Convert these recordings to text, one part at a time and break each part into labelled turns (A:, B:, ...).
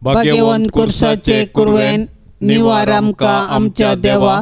A: भाग्यवंत कुर्साचे कुरवेन निवार आमकां आमच्या देवा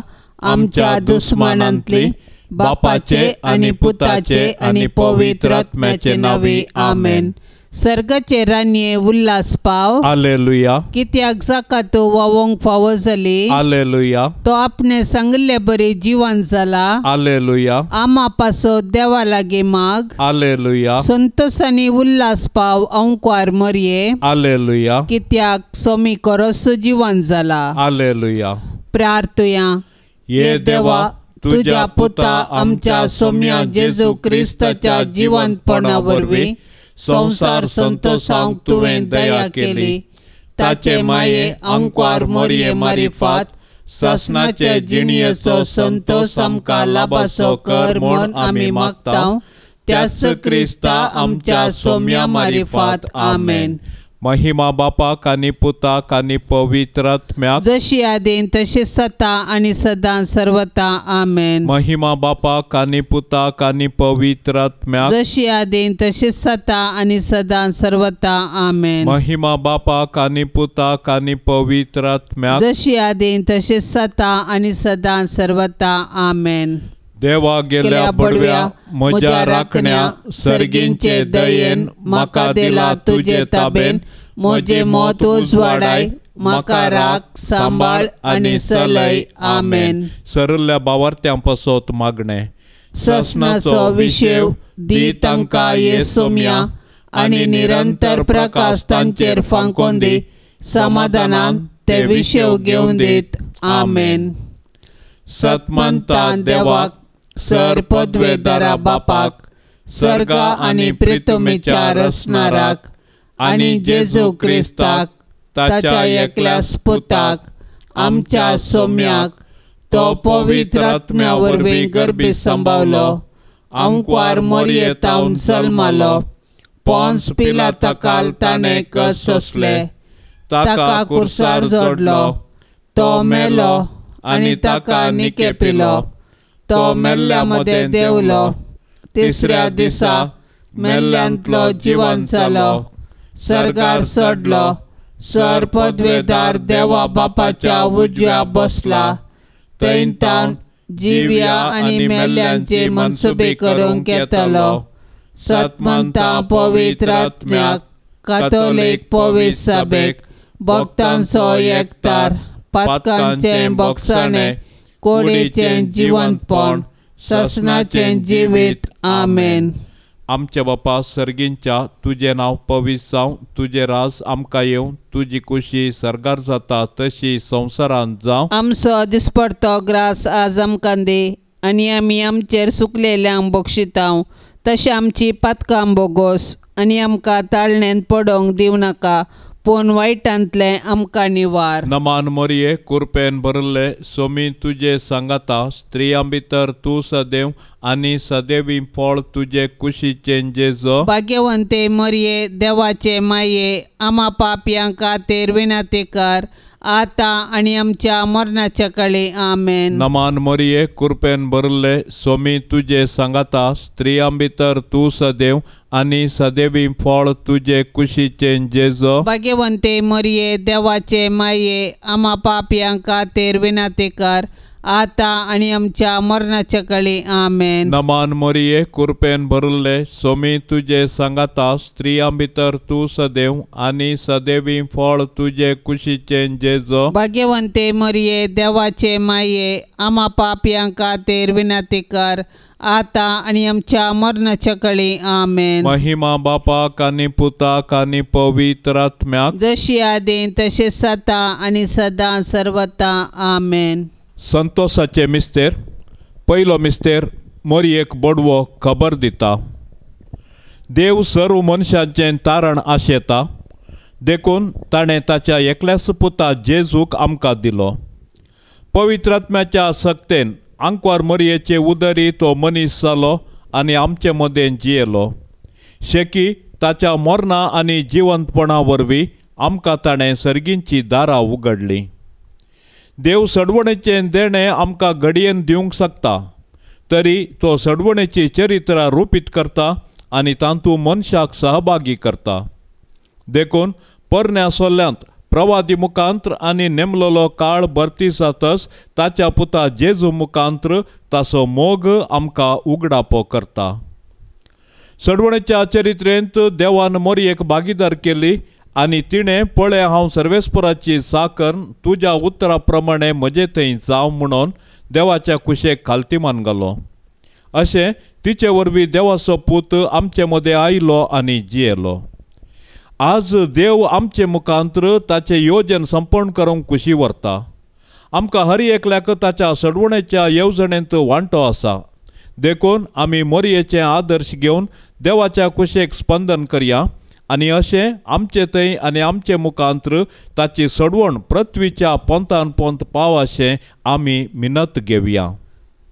A: आमच्या दुस्मानांतली बापाचे आनी पुताचे आनी पवित्र आत्म्याचे नांवी आमेन. सर्गाचे राणये उल्हास पाव.
B: हालेलुया.
A: कित्याक जाका तो वावोंक फावो जाली.
B: हालेलुया.
A: तो आपणे सांगिल्ले बरी जिवन जाला.
B: हालेलुया.
A: आमा पासत देवा लागीं माग.
B: हालेलुया.
A: संतोषांनी उल्हास पाव अंकवार मरये.
B: हालेलुया.
A: कित्याक सोमी कोरोस जिवन जाला.
B: हालेलुया.
A: प्रार्थुया.
B: ये देवा
A: तुज्या पुता आमच्या सोम्या जेजू क्रिस्ताच्या जिवंतपणा वरवीं संवसार संतोषांक तुवें दया केली. ताचे माये अंकवार मोरये मारिफात सासनाचे जिणयेचो संतोष आमकां लाभासो कर म्हूण आमी मागता त्याच क्रिस्ता आमच्या सोम्या मारिफात. आमेन.
B: महिमा बापाक आनी पुताक आनी पवित्र आत्म्याक,
A: जशी आदीन तशी सता आनी सदां सर्वता. आमेन.
B: महिमा बापाक आनी पुताक आनी पवित्र आत्म्याक,
A: जशी आदीन तशी सता आनी सदां सर्वता. आमेन.
B: महिमा बापाक आनी पुताक आनी पवित्र आत्म्याक,
A: जशी आदीन तशी सता आनी सदां सर्वता. आमेन.
B: देवा गेल्या बडव्या म्हज्या राखण्या सर्गींचे दयेन म्हाका दिला तुजे ताबेन
A: म्हजें मत उजवाडाय म्हाका राख सांबाळ आनी चलय. आमेन.
B: सरल्या बावार्थ्यां पासत मागणें.
A: ससनाचो विशेव दी तांकां ये सोम्या आनी निरंतर प्रकाश तांचेर फांकोन दी. समाधानान ते विशेव घेवन दीत. आमेन.
B: सतमंता देवाक
A: सर पदवेदारा बापाक सर्गा आनी प्रितुमीच्या रचणाराक आनी जेजू क्रिस्ताक ताच्या एकल्याच पुताक आमच्या सोम्याक तो पवित्र आत्म्या वरवीं गर्भी सांबावलो अंकवार मोरये तावन जल्मालो पोन्स पिलाता ताणें कस सोंसले ताका कुर्सार जोडलो तो मेलो आनी ताका निकेपिलो तो मेल्ल्या मदें देंवलो तिसऱ्या दिसा मेल्ल्यांतलो जिवन जालो सर्गार चडलो सर पदवेदार देवा बापाच्या उजव्या बसला थंय तावन जिव्या आनी मेल्ल्यांची मनसुबी करूंक येतलो. सतमंता पवित्र आत्म्याक कातोलीक पवित्र सभेक भक्तांचो एकतार पातकांचें बोगसाणें कोडीचें जिवंतपण ससनाचें जिवीत. आमेन.
B: आमच्या बापा सर्गींच्या तुजें नांव पवित्र जावं, तुजें राज आमकां येवं, तुजी कुशी सर्गार जाता तशी संवसारांत जावं.
A: आमचो दिसपडतो ग्रास आज आमकां दी आनी आमी आमचेर सुकलेल्यांक बक्षितांव तशें आमची पातकां बोगोस आनी आमकां ताळणेंत पडोवंक दिवं नाका पूण वायटांतलें आमकां निवार.
B: नमान मोरये कुरपेन भरिल्ले सोमी तुजे सांगाता स्त्रियां भितर तूं सदैव आनी सदैवी फळ तुजे कुशीचें जेजो.
A: भाग्यवंते मोरये देवाचे माये आमा पापयां खातीर विनंती कर आतां आनी आमच्या मरणाच्या काळी. आमेन.
B: नमान मोरये कुरपेन भरिल्ले सोमी तुजे सांगाता स्त्रियां भितर तूं सदैव आनी सदैवी फळ तुजे कुशीचें जेजो.
A: भाग्यवंते मोरये देवाचे माये आमा पापयां खातीर विनंती कर आतां आनी आमच्या मरणाच्या काळी. आमेन.
B: नमान मोरये कुरपेन भरिल्ले सोमी तुजे सांगाता स्त्रियां भितर तूं सदैव आनी सदैवी फळ तुजे कुशीचें जेजो.
A: भाग्यवंते मोरये देवाचे माये आमा पापयां खातीर विनंती कर आतां आनी आमच्या मरणाच्या काळी. आमेन.
B: महिमा बापाक आनी पुताक आनी पवित्र आत्म्याक,
A: जशी आदीं तशें सदां आनी सदां सर्वता. आमेन.
B: संतोषाचे मिस्तेर. पयलो मिस्तेर मोरयेक बडवो खबर दिता. देव सर्व मनशांचें तारण आशेता देखून ताणें ताच्या एकल्याच पुता जेजूक आमकां दिलो. पवित्र आत्म्याच्या सक्तेन आंकवार मोरयेचे उदरी तो मनीस जालो आनी आमचे मदें जियेलो. शेकी ताच्या मरणा आनी जिवंतपणा वरवीं आमकां ताणें सर्गींची दारां उगडलीं. देव सडवणेचें देणें आमकां घडयेन दिवंक शकता तरी तो सडवणेची चरित्रां रुपीत करता आनी तातूंत मनशाक सहभागी करता. देखून पोरण्या सोल्यांत प्रवादी मुखांत्र आनी नेमलोलो काळ भरती जातच ताच्या पुता जेजू मुखांत्र ताचो मोग आमकां उगडापो करता. सडवणेच्या चरित्रेंत देवान मोरयेक भागीदार केली आनी तिणें पळय हांव सर्वेस्पराची चाकर तुज्या उतरा प्रमाणे म्हजे थंय जावं म्हणून देवाच्या कुशेक खालती मान घालो. अशें तिचे वरवीं देवाचो पूत आमचे मदें आयलो आनी जियेलो. आज देव आमचे मुखांत्र ताचें योजन संपन्न करूंक कुशी व्हरता. आमकां हर एकल्याक ताच्या सडवणेच्या येवजणेंत वांटो आसा. देखून आमी मोरयेचें आदर्श घेवन देवाच्या कुशेक स्पंदन करया आनी अशें आमचे थंय आनी आमचे मुखांत्र ताची सडवण पृथ्वीच्या पोंतान पोंत पाव अशें आमी मिनत घेवया.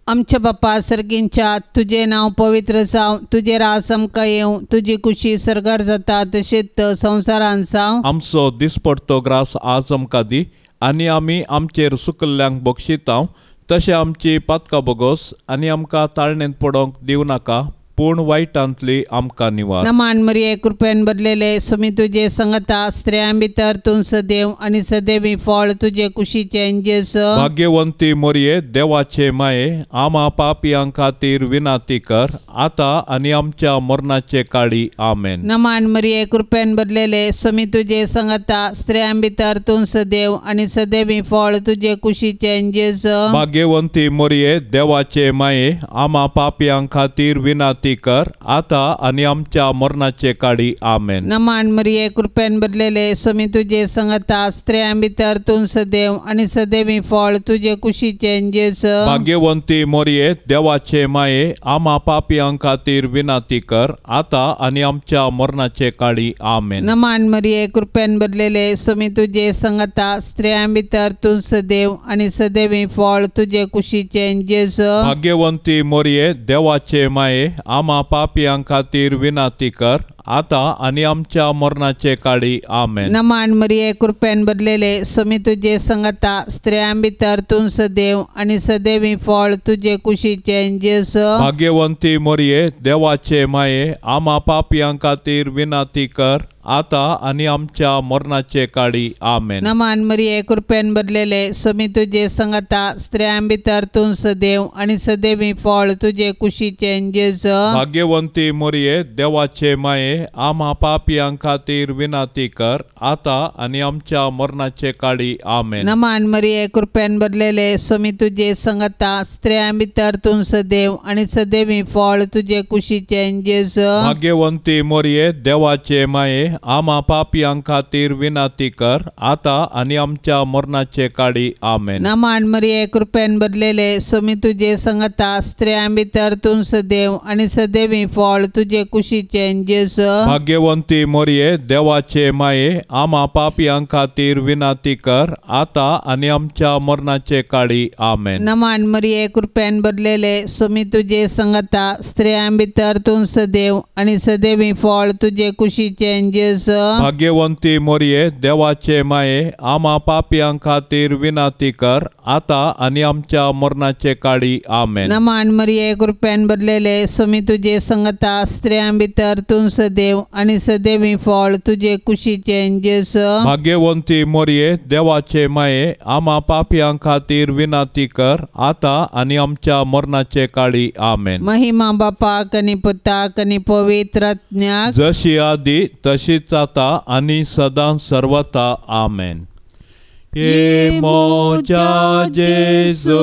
A: आमच्या बापा सर्गींच्या तुजें नांव पवित्र जावं, तुजें राज आमकां येवं, तुजी कुशी सर्गार जाता तशेंच संवसारान जावं.
B: आमचो दिसपडतो ग्रास आज आमकां दी आनी आमी आमचेर सुकल्ल्यांक बक्षितांव तशें आमची पातकां बोगोस आनी आमकां ताळणेंत पडोवंक दिवं नाका पूण वायटांतली आमकां निवार.
A: नमान मरिये कृपेन भरलेले सुमी तुजे संगता, स्त्रियां भितर तूं सदैव आनी सदैवी फळ तुजे कुशीचें जेजू.
B: भाग्यवंती मोरये देवाचे माये आमा पापयां खातीर विनाती कर आतां आनी आमच्या मरणाचे काळी. आमेन.
A: नमान मरिये कृपेन भरलेले सुमी तुजे संगता, स्त्रियां भितर तूं सदैव आनी सदैवी फळ तुजे कुशीचें जेजू.
B: भाग्यवंती मोरये देवाचे माये आमा पापयां खातीर विनाती कर आतां आनी आमच्या मरणाचे काळी. आमेन.
A: नमान मरिये कृपेन भरलेले सुमी तुजे संगता, स्त्रियां भितर तूं सदैव आनी सदैवी फळ तुजे कुशीचें जेजू.
B: भाग्यवंती मोरये देवाचे माये आमा पापयां खातीर विनाती कर आतां आनी आमच्या मरणाचे काळी. आमेन.
A: नमान मरिये कृपेन भरलेले सुमी तुजे संगता, स्त्रियां भितर तूं सदैव आनी सदैवी फळ तुजे कुशीचें जेजू.
B: भाग्यवंती मोरये देवाचे माये आमा पापयां खातीर विनाती कर आतां आनी आमच्या मरणाचे काळी. आमेन.
A: नमान मरिये कृपेन भरलेले सुमी तुजे संगता, स्त्रियां भितर तूं सदैव आनी सदैवी फळ तुजे कुशीचें जेजू.
B: भाग्यवंती मोरये देवाचे माये आमा पापयां खातीर विनाती कर आतां आनी आमच्या मरणाचे काळी. आमेन.
A: नमान मरिये कृपेन भरलेले सुमी तुजे संगता, स्त्रियां भितर तूं सदैव आनी सदैवी फळ तुजे कुशीचें जेजू.
B: भाग्यवंती मोरये देवाचे माये आमा पापयां खातीर विनाती कर आतां आनी आमच्या मरणाचे काळी. आमेन.
A: नमान मरिये कृपेन भरलेले सुमी तुजे संगता, स्त्रियां भितर तूं सदैव आनी सदैवी फळ तुजे कुशीचें जेजू.
B: भाग्यवंती मोरये देवाचे माये आमा पापयां खातीर विनाती कर आतां आनी आमच्या मरणाचे काळी. आमेन.
A: नमान मरिये कृपेन भरलेले सुमी तुजे संगता, स्त्रियां भितर तूं सदैव आनी सदैवी फळ तुजे कुशीचें जेजू.
B: भाग्यवंती मोरये देवाचे माये आमा पापयां खातीर विनाती कर आतां आनी आमच्या मरणाचे काळी. आमेन.
A: नमान मरिये कृपेन भरलेले सुमी तुजे संगता, स्त्रियां भितर तूं सदैव आनी सदैवी फळ तुजे कुशीचें जेजू.
B: भाग्यवंती मोरये देवाचे माये आमा पापयां खातीर विनाती कर आतां आनी आमच्या मरणाचे काळी. आमेन.
A: नमान मरिये कृपेन भरलेले सुमी तुजे संगता, स्त्रियां भितर तूं सदैव आनी सदैवी फळ तुजे कुशीचें जेजू.
B: भाग्यवंती मोरये देवाचे माये आमा पापयां खातीर विनाती कर आतां आनी आमच्या मरणाचे काळी. आमेन.
A: महिमा बापाक आनी पुताक आनी पवित्र आत्म्याक,
B: जशी आदी तशीच आतां आनी सदां सर्वता. आमेन. हे मोजा जेजू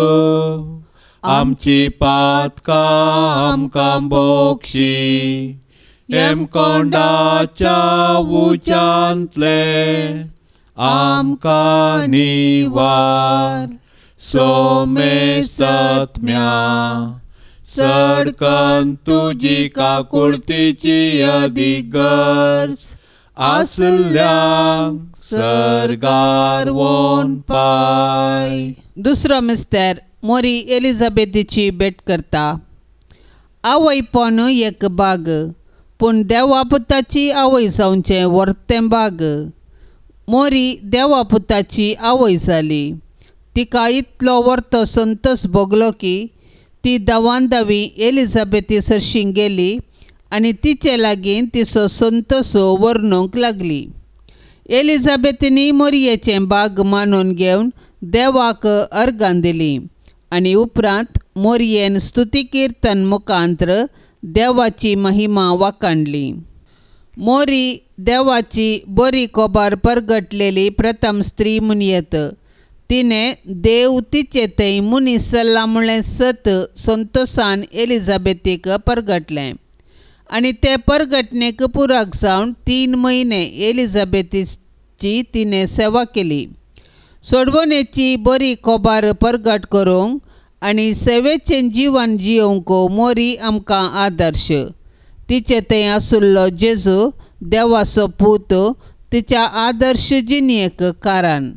B: आमची पातकां आमकां बोक्षी, हेमकोंडाच्या उज्यांतले आमकां निवार, सोमेसत्म्या सडकन तुजी काकुळतीची अदीक गरज आसल्यांक सर्गार वोन पाय.
A: दुसरो मिस्तर मोरी एलिझाबेथीची भेट करता. आवयपण एक बाग, पूण देवा पुताची आवय जावचें वर्तें बाग. मोरी देवा पुताची आवय जाली. तिका इतलो वर्तो संतोस भोगलो की ती धांवान धांवी एलिझाबेथी सरशीं गेली आनी तिचे लागीं तिचो संतोस वर्णूंक लागली. एलिझाबेथीनी मोरयेचें बाग मानून घेवन देवाक अर्गां दिलीं आनी उपरांत मोरयेन स्तुती किर्तन मुखांत्र देवाची महिमा वाखाणली. मोरी देवाची बरी खबर परगटलेली प्रथम स्त्री म्हणयेत. तिणें देव तिचे थंय मनीस जाल्ला म्हळ्ळें सत संतोसान एलिझाबेथीक परगटलें आनी ते परगटणेक पुराक जावन 3 म्हयने एलिझाबेथीची तिणें सेवा केली. सोडवणेची बरी खबर परगट करूंक आनी सेवेचें जिवन जियोवंक मोरी आमकां आदर्श. तिचे थंय आशिल्लो जेजू देवाचो पूत तिच्या आदर्श जिणेक कारण.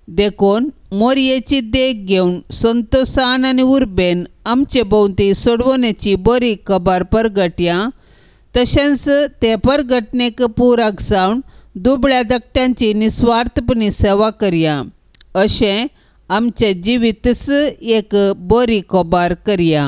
A: देखून मोरयेची देख घेवन संतोसान आनी उर्बेन आमचे भोंवती सोडवणेची बरी खबर परगटया. तशेंच ते परगटणेक पुराक जावन दुबळ्या धाकट्यांची निस्वार्थपणी सेवा करया. अशें आमचें जिवीतच एक बरी खबर करया.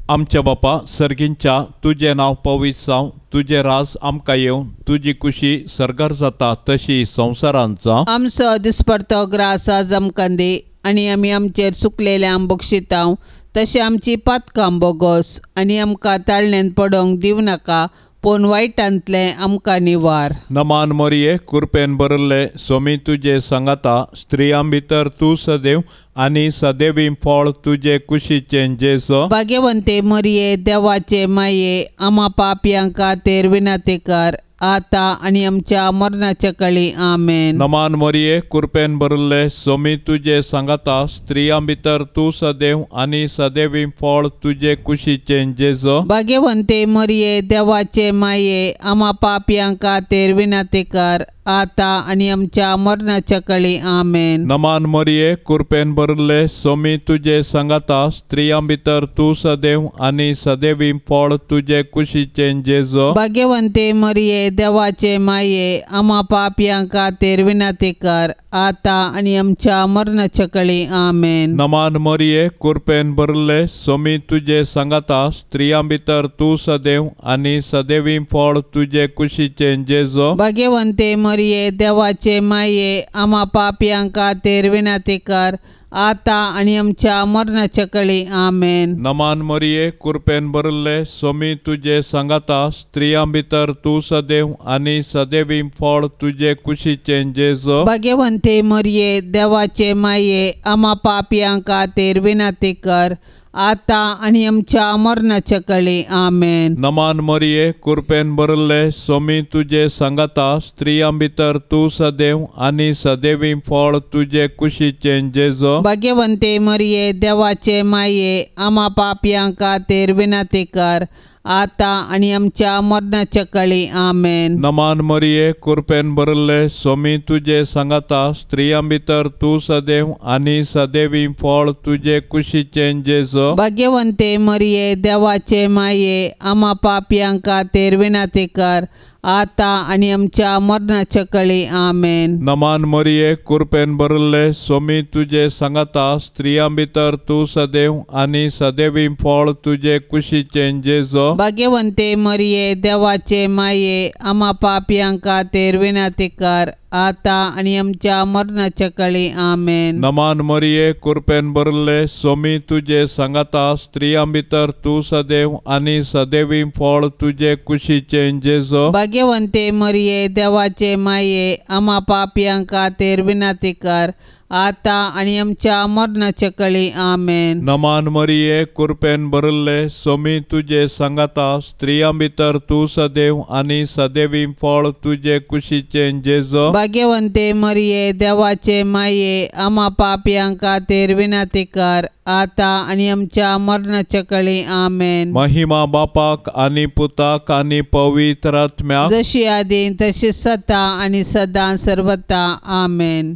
B: आमच्या बापा सर्गींच्या, तुजें नांव पवित्र जावं, तुजें राज आमकां येवं, तुजी कुशी सर्गार जाता तशी संवसारांत जावं.
A: आमचो दिसपडतो ग्रास आज आमकां दी आनी आमी आमचेर सुकलेल्यांक बक्षितांव तशें आमची पातकां बोगोस आनी आमकां ताळण्यांत पडोवंक दिवं नाका, पूण वायटांतलें आमकां निवार.
B: नमान मोरये, कृपेन भरिल्ले, स्वामी तुजे सांगाता, स्त्रियां भितर तूं सदैव आनी सदैवी फळ तुजे कुशीचें जेजू.
A: भाग्यवंते मोरये, देवाचे माये, आमा पापयां खातीर विनंती कर आता आनी आमच्या मरणाच्या कळी. आमेन.
B: नमान मोरये, कृपेन भरिल्ले, स्वामी तुजे सांगाता, स्त्रियां भितर तूं सदैव आनी सदैवी फळ तुजे कुशीचें जेजू.
A: भाग्यवंते मोरये, देवाचे माये, आमा पापयां खातीर विनंती कर आता आनी आमच्या मरणाच्या कळी. आमेन.
B: नमान मोरये, कृपेन भरिल्ले, स्वामी तुजे सांगाता, स्त्रियां भितर तूं सदैव आनी सदैवी फळ तुजे कुशीचें जेजू.
A: भाग्यवंते मोरये, देवाचे माये, आमा पापयां खातीर विनंती कर आता आनी आमच्या मरणाच्या कळी. आमेन.
B: नमान मोरये, कृपेन भरिल्ले, स्वामी तुजे सांगाता, स्त्रियां भितर तूं सदैव आनी सदैवी फळ तुजे कुशीचें जेजू.
A: भाग्यवंते मोरये, देवाचे माये, आमा पापयां खातीर विनंती कर आता आनी आमच्या मरणाच्या कळी. आमेन.
B: नमान मोरये, कृपेन भरिल्ले, स्वामी तुजे सांगाता, स्त्रियां भितर तूं सदैव आनी सदैवी फळ तुजे कुशीचें जेजू.
A: भाग्यवंते मोरये, देवाचे माये, आमा पापयां खातीर विनंती कर आता आनी आमच्या मरणाच्या कळी. आमेन.
B: नमान मोरये, कृपेन भरिल्ले, स्वामी तुजे सांगाता, स्त्रियां भितर तूं सदैव आनी सदैवी फळ तुजे कुशीचें जेजू.
A: भाग्यवंते मोरये, देवाचे माये, आमा पापयां खातीर विनंती कर आता आनी आमच्या मरणाच्या कळी. आमेन.
B: नमान मोरये, कृपेन भरिल्ले, स्वामी तुजे सांगाता, स्त्रियां भितर तूं सदैव आनी सदैवी फळ तुजे कुशीचें जेजू.
A: भाग्यवंते मोरये, देवाचे माये, आमा पापयां खातीर विनंती कर आता आनी आमच्या मरणाच्या कळी. आमेन.
B: नमान मोरये, कृपेन भरिल्ले, स्वामी तुजे सांगाता, स्त्रियां भितर तूं सदैव आनी सदैवी फळ तुजे कुशीचें जेजू.
A: भाग्यवंते मोरये, देवाचे माये, आमा पापयां खातीर विनंती कर आता आनी आमच्या मरणाच्या कळी. आमेन.
B: नमान मोरये, कृपेन भरिल्ले, स्वामी तुजे सांगाता, स्त्रियां भितर तूं सदैव आनी सदैवी फळ तुजे कुशीचें जेजू.
A: भाग्यवंते मोरये, देवाचे माये, आमा पापयां खातीर विनंती कर आता आनी आमच्या मरणाच्या कळी. आमेन.
B: नमान मोरये, कृपेन भरिल्ले, स्वामी तुजे सांगाता, स्त्रियां भितर तूं सदैव आनी सदैवी फळ तुजे कुशीचें जेजू.
A: भाग्यवंते मोरये, देवाचे माये, आमा पापयां खातीर विनंती कर आता आनी आमच्या मरणाच्या कळी. आमेन.
B: महिमा बापाक आनी पुताक आनी पवित्र आत्म्याक,
A: जशी आदी तशी सता आनी सदां सर्वता. आमेन.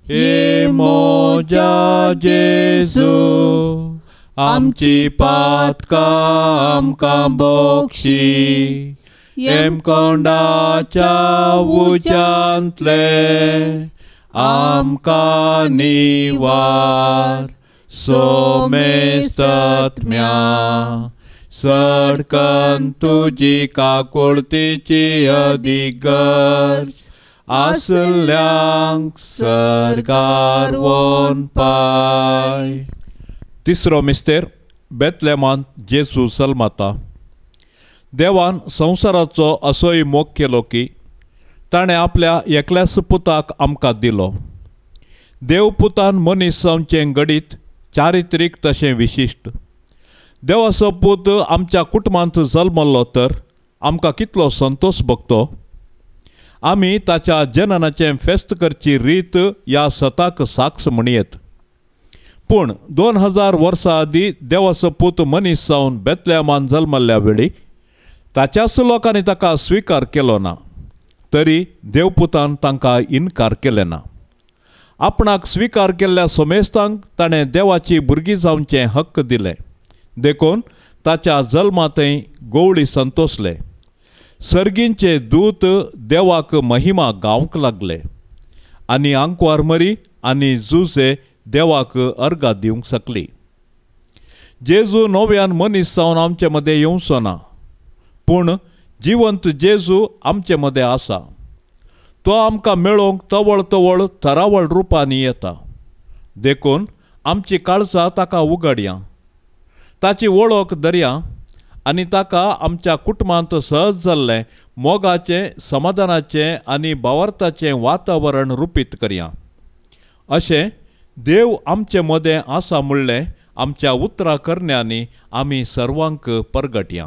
B: हे म्हज्या जेजू, आमची पातकां आमकां बक्षी, हेमकोंडाच्या उज्यांतले आमकां निवार, सोमेस्तात्म्या सडकन तुजी काकुळतीची अदीक गरज आसल्यांक सर्गार वोन पाय. तिसरो मिस्तेर बेतलेमांत जेजू जल्मता. देवान संवसाराचो असोय मोग केलो की ताणें आपल्या एकल्याच पुताक आमकां दिलो. देव पुतान मनीस जावचें घडीत चारित्रीक तशें विशिश्ट. देवाचो पूत आमच्या कुटुंबांत जल्मल्लो तर आमकां कितलो संतोश भोगतो. आमी ताच्या जननाचें फेस्त करची रीत ह्या सताक साक्ष म्हणयेत. पूण 2000 वर्सां आदीं देवाचो पूत मनीस जावन बेतलेमान जल्मल्ल्या वेळी ताच्याच लोकांनी ताका स्विकार केलो ना, तरी देवपुतान तांकां इनकार केले ना. आपणाक स्विकार केल्ल्या समेस्तांक ताणें देवाची भुरगीं जावचें हक्क दिलें. देखून ताच्या जल्मांतय गोवळी संतोसले. सर्गींचे दूत देवाक महिमा गावंक लागले आनी आंकवार मरी आनी जुजे देवाक अर्गां दिवंक शकली. जेजू नव्यान मनीस जावन आमचे मदें येवचो ना, पूण जिवंत जेजू आमचे मदें आसा. तो आमकां मेळोवंक तवळ तवळ थरावळ रुपांनी येता. देखून आमची काळजां ताका उगडया, ताची वळख धरया आनी ताका आमच्या कुटुंबांत सहज जाल्लें मोगाचें, समाधानाचें आनी भावार्थाचें वातावरण रुपीत करया. अशें देव आमचे मदें आसा म्हणलें आमच्या उतरां करण्यांनी आमी सर्वांक परगटया.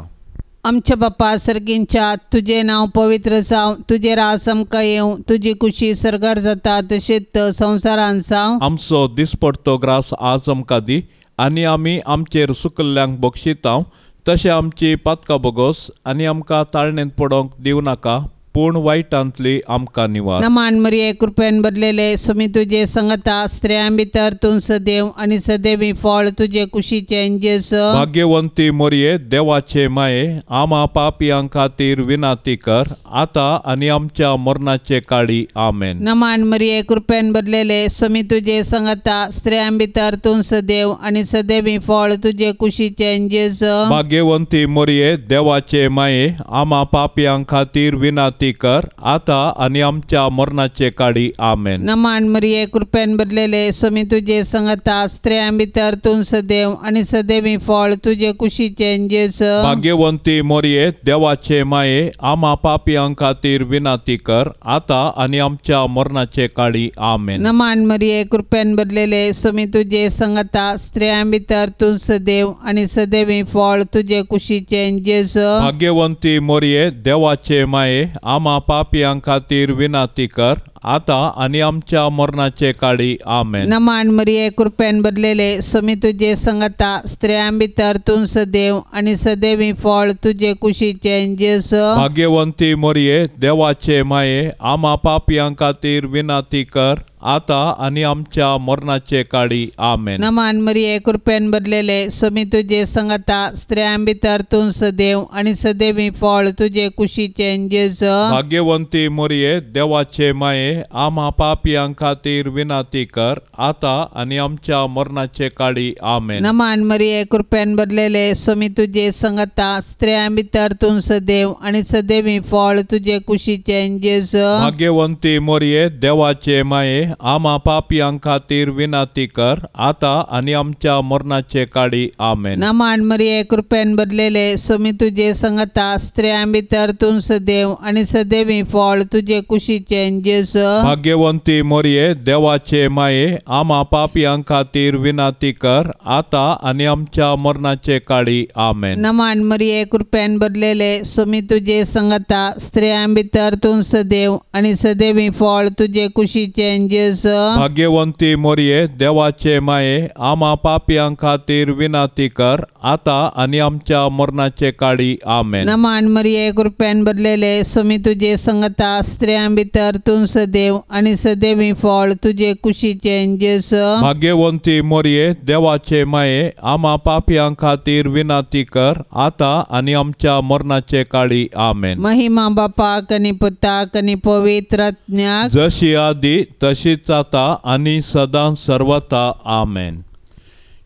A: आमच्या बापा सर्गींच्या, तुजें नांव पवित्र जावं, तुजें राज आमकां येवं, तुजी कुशी सर्गार जाता तशेंच संवसारांत जावं.
B: आमचो दिसपडतो ग्रास आज आमकां दी आनी आमी आमचेर सुकल्ल्यांक बक्षितांव तशें आमची पातकां बोगोस आनी आमकां ताळणेंत पडोवंक दिवं नाका, पूण वायटांतली आमकां निवार.
A: नमान मरिये, कृपेन भरलेले, सुमी तुजे संगता, स्त्रियां भितर तूं सदैव आनी सदैवी फळ तुजे कुशीचें जेजू.
B: भाग्यवंती मरिये, देवाचे माये, आमा पापयां खातीर विनाती कर आतां आनी आमच्या मरणाचे काळी. आमेन.
A: नमान मरिये, कृपेन भरलेले, सुमी तुजे संगता, स्त्रियां भितर तूं सदैव आनी सदैवी फळ तुजे कुशीचें जेजू.
B: भाग्यवंती मरिये, देवाचे माये, आमा पापयां खातीर विनाती कर आतां आनी आमच्या मरणाचे काळी. आमेन.
A: नमान मरिये, कृपेन भरलेले, सुमी तुजे संगता, स्त्रियां भितर तूं सदैव आनी सदैवी फळ तुजे कुशीचें जेजू.
B: भाग्यवंती मरिये, देवाचे माये, आमा पापयां खातीर विनाती कर आतां आनी आमच्या मरणाचे काळी. आमेन.
A: नमान मरिये, कृपेन भरलेले, सुमी तुजे संगता, स्त्रियां भितर तूं सदैव आनी सदैवी फळ तुजे कुशीचें जेजू.
B: भाग्यवंती मरिये, देवाचे माये, आमा पापयां खातीर विनाती कर आतां आनी आमच्या मरणाचे काळी. आमेन.
A: नमान मरिये, कृपेन भरलेले, सुमी तुजे संगता, स्त्रियां भितर तूं सदैव आनी सदैवी फळ तुजे कुशीचें जेजू.
B: भाग्यवंती मरिये, देवाचे माये, आमा पापयां खातीर विनाती कर आतां आनी आमच्या मरणाचे काळी. आमेन.
A: नमान मरिये, कृपेन भरलेले, सुमी तुजे संगता, स्त्रियां भितर तूं सदैव आनी सदैवी फळ तुजे कुशीचें जेजू.
B: भाग्यवंती मरिये, देवाचे माये, आमा पापयां खातीर विनाती कर आतां आनी आमच्या मरणाचे काळी. आमेन.
A: नमान मरिये, कृपेन भरलेले, सुमी तुजे संगता, स्त्रियां भितर तूं सदैव आनी सदैवी फळ तुजे कुशीचें जेजू.
B: भाग्यवंती मरिये, देवाचे माये, आमा पापयां खातीर विनाती कर आतां आनी आमच्या मरणाचे काळी. आमेन.
A: नमान मरिये, कृपेन भरलेले, सुमी तुजे संगता, स्त्रियां भितर तूं सदैव आनी सदैवी फळ तुजे कुशीचें जेजू.
B: भाग्यवंती मरिये, देवाचे माये, आमा पापयां खातीर विनाती कर आतां आनी आमच्या मरणाचे काळी. आमेन.
A: नमान मरिये, कृपेन भरलेले, सुमी तुजे संगता, स्त्रियां भितर तूं सदैव आनी सदैवी फळ तुजे कुशीचें जेजू.
B: भाग्यवंती मरिये, देवाचे माये, आमा पापयां खातीर विनाती कर आतां आनी आमच्या मरणाचे काळी. आमेन.
A: नमान मरिये, कृपेन भरलेले, सुमी तुजे संगता, स्त्रियां भितर तूं सदैव आनी सदैवी फळ तुजे कुशीचें जेजू.
B: भाग्यवंती मरिये, देवाचे माये, आमा पापयां खातीर विनाती कर आतां आनी आमच्या मरणाचे काळी. आमेन.
A: महिमा बापाक आनी पुताक आनी पवित्र आत्म्याक,
B: जशी आदी तशीच आतां आनी सदां सर्वता. आमेन.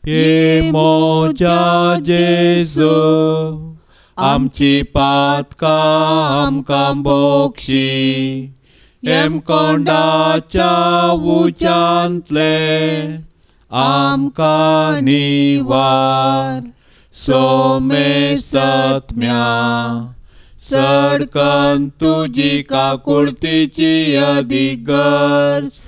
B: हे मोजा जेजू, आमची पातकां आमकां बोक्षी, हेमकोंडाच्या उज्यांतले आमकां निवार. सोमेसत्म्या चडकन तुजी काकुळतीची अदीक गरज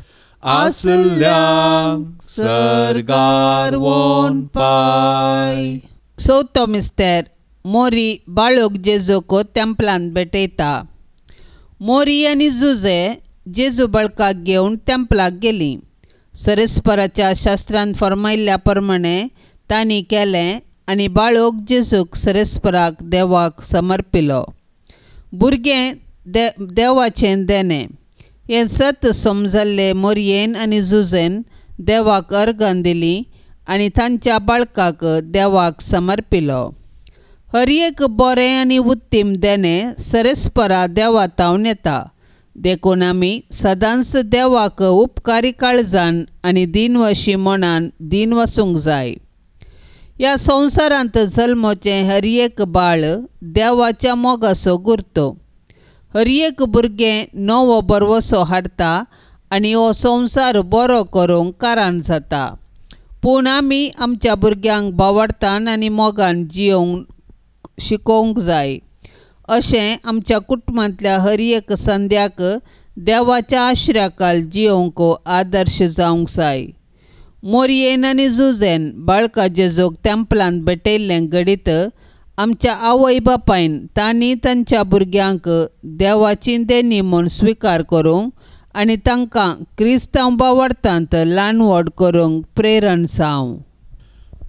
B: आसल्यांक सर्गार वोन पाय.
A: चवथो मिस्तेर मोरी बाळूक जेजूक तेंपलांत भेटयता. मोरी आनी जुजे जेजू बाळकाक घेवन तेंपलाक गेलीं. सरेस्पराच्या शास्त्रान फर्मायल्ल्या प्रमाणे तांणी केलें आनी बाळूक जेजूक सरेस्पराक देवाक समर्पिलो. भुरगें देवाचें देणें हें सत समजल्ले मोरयेन आनी जुजेन देवाक अर्गां दिलीं आनी तांच्या बाळकाक देवाक समर्पिलो. हर एक बरें आनी उत्तीम देणें सरेस्परा देवा तावन येता. देखून आमी सदांच देवाक उपकारी काळजान आनी दिनवाशी मनान दीन वसूंक जाय. ह्या संवसारांत जल्मचें हर एक बाळ देवाच्या मोगाचो गुरतो. हर एक भुरगें नवो बरवसो हाडटा आनी हो संवसार बरो करूंक कारण जाता. पूण आमी आमच्या भुरग्यांक बावडतान आनी मोगान जियोवंक शिकोवंक जाय. अशें आमच्या कुटुंबांतल्या हर एक संद्याक देवाच्या आश्र्याकाल जियोवंक आदर्श जावंक जाय. मोरयेन आनी जुजेन बाळका जेजूक तेंपलांत भेटयल्लें घडीत आमच्या आवय बापायन तांणी तांच्या भुरग्यांक देवाची देणी म्हूण स्विकार करूंक आनी तांकां क्रिस्तांव बावडतांत ल्हान व्हड करूंक प्रेरण जावं.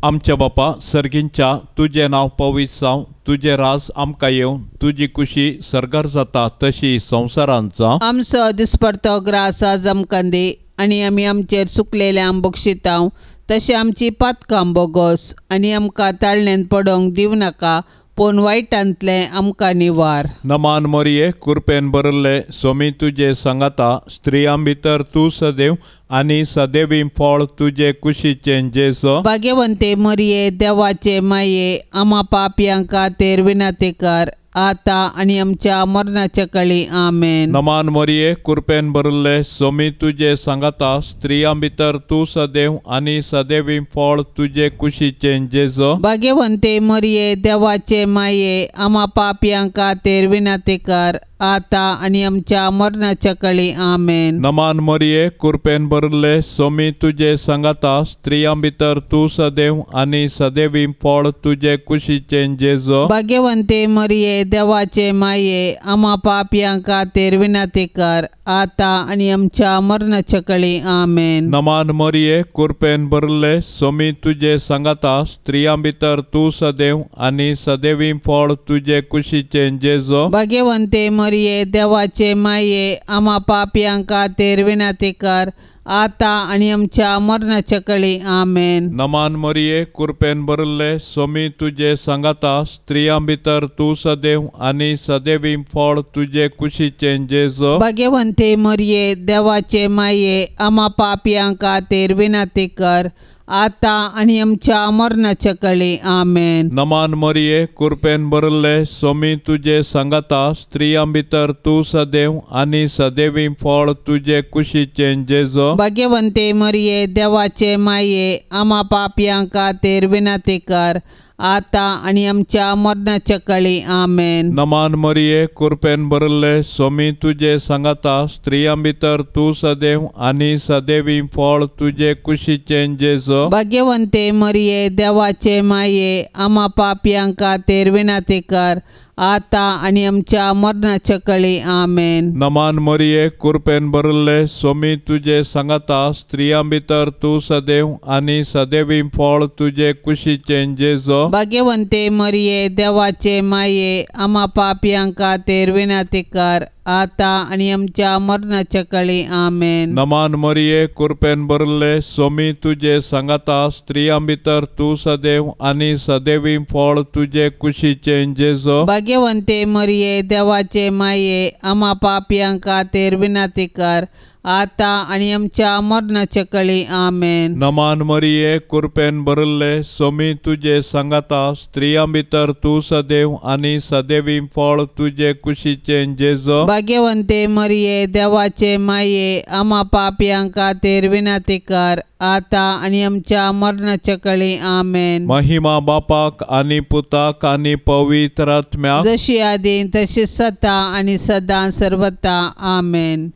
B: आमच्या बापा सर्गींच्या तुजें नांव पवित्र जावं, तुजें राज आमकां येवं, तुजी कुशी सर्गार जाता तशी संवसारांत जावं.
A: आमचो दिसपडतो ग्रास आज आमकां दी आनी आमी आमचेर सुकलेल्यांक बक्षितांव तशें आमची पातकां बोगोस आनी आमकां ताळण्यांत पडोवंक दिवं नाका पूण वायटांतलें आमकां निवार.
B: नमान मोरये कुरपेन भरिल्ले सोमी तुजे सांगाता, स्त्रियां भितर तूं सदैव आनी सदैवी फळ तुजे कुशीचें जेजू.
A: भाग्यवंते मोरये देवाचे माये आमा पापयां खातीर विनंती कर आता आनी आमच्या मरणाच्या कळी. आमेन.
B: नमान मोरये कुरपेन भरिल्ले सोमी तुजे सांगाता, स्त्रियां भितर तूं सदैव आनी सदैवी फळ तुजे कुशीचें जेजू.
A: भाग्यवंते मोरये देवाचे माये आमा पापयां खातीर विनंती कर आता आनी आमच्या मरणाच्या कळी. आमेन.
B: नमान मोरये कुरपेन भरिल्ले सोमी तुजे सांगाता, स्त्रियां भितर तूं सदैव आनी सदैवी फळ तुजे कुशीचें जेजू.
A: भाग्यवंते मोरये देवाचे माये आमा पापयां खातीर विनंती कर आता आनी आमच्या मरणाच्या कळी. आमेन.
B: नमान मोरये कुरपेन भरिल्ले सोमी तुजे सांगाता, स्त्रियां भितर तूं सदैव आनी सदैवी फळ तुजे कुशीचें जेजू.
A: भाग्यवंते मोरये देवाचे माये आमा पापयां खातीर विनंती कर आता आनी आमच्या मरणाच्या कळी. आमेन.
B: नमान मोरये कुरपेन भरिल्ले सोमी तुजे सांगाता, स्त्रियां भितर तूं सदैव आनी सदैवी फळ तुजे कुशीचें जेजू.
A: भाग्यवंते मोरये देवाचे माये आमा पापयां खातीर विनंती कर आता आनी आमच्या मरणाच्या कळी. आमेन.
B: नमान मोरये कुरपेन भरिल्ले सोमी तुजे सांगाता, स्त्रियां भितर तूं सदैव आनी सदैवी फळ तुजे कुशीचें जेजू.
A: भाग्यवंते मोरये देवाचे माये आमा पापयां खातीर विनंती कर आता आनी आमच्या मरणाच्या कळी. आमेन.
B: नमान मोरये कुरपेन भरिल्ले सोमी तुजे सांगाता, स्त्रियां भितर तूं सदैव आनी सदैवी फळ तुजे कुशीचें जेजू.
A: भाग्यवंते मोरये देवाचे माये आमा पापयां खातीर विनंती कर आता आनी आमच्या मरणाच्या कळी. आमेन.
B: नमान मोरये कुरपेन भरिल्ले सोमी तुजे सांगाता, स्त्रियां भितर तूं सदैव आनी सदैवी फळ तुजे कुशीचें जेजू.
A: भाग्यवंते मोरये देवाचे माये आमा पापयां खातीर विनंती कर आता आनी आमच्या मरणाच्या कळी. आमेन.
B: नमान मोरये कुरपेन भरिल्ले सोमी तुजे सांगाता, स्त्रियां भितर तूं सदैव आनी सदैवी फळ तुजे कुशीचें जेजू.
A: भाग्यवंते मोरये देवाचे माये आमा पापयां खातीर विनंती कर आतां आनी आमच्या मरणाच्या कळी. आमेन.
B: नमान मरिये, कृपेन भरिल्ले, सोमी तुजे सांगाता, स्त्रियां भितर तूं सदैव आनी सदैवी फळ तुजे कुशीचें जेजू.
A: भाग्यवंते मरिये, देवाचे माये, आमा पापयां खातीर विनंती कर, आतां आनी आमच्या मरणाच्या कळी. आमेन.
B: महिमा बापाक आनी पुताक आनी पवित्र आत्म्याक,
A: जशी आदी तशी सता आनी सदां सर्वता. आमेन.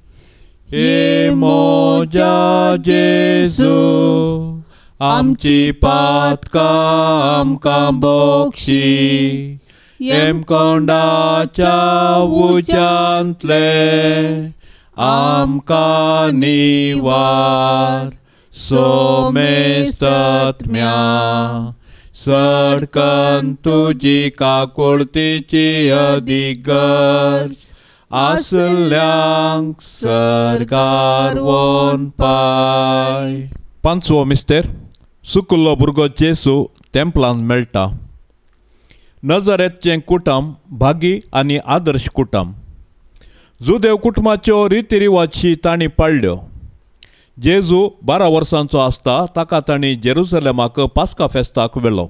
B: हे म्हज्या जेजू, आमची पातकां आमकां बक्षी, हेमकोंडाच्या उज्यांतले आमकां निवार, सोमेस्तत्म्या सडकन तुजी काकुळतीची अदीक गरज आसल्यांक सरकार वोन पाय. पांचवो मिस्तेर, सुकुल्लो भुरगो जेसू तेंपलान मेळटा. नजरेतचें कुटुंब भागी आनी आदर्श कुटुंब. जुदेव कुटुंबाच्यो रितीरिवाजी तांणी पाळ्ळ्यो. जेजू 12 वर्सांचो आसता ताका तांणी जेरुसलेमाक पास्का फेस्ताक व्हेलो,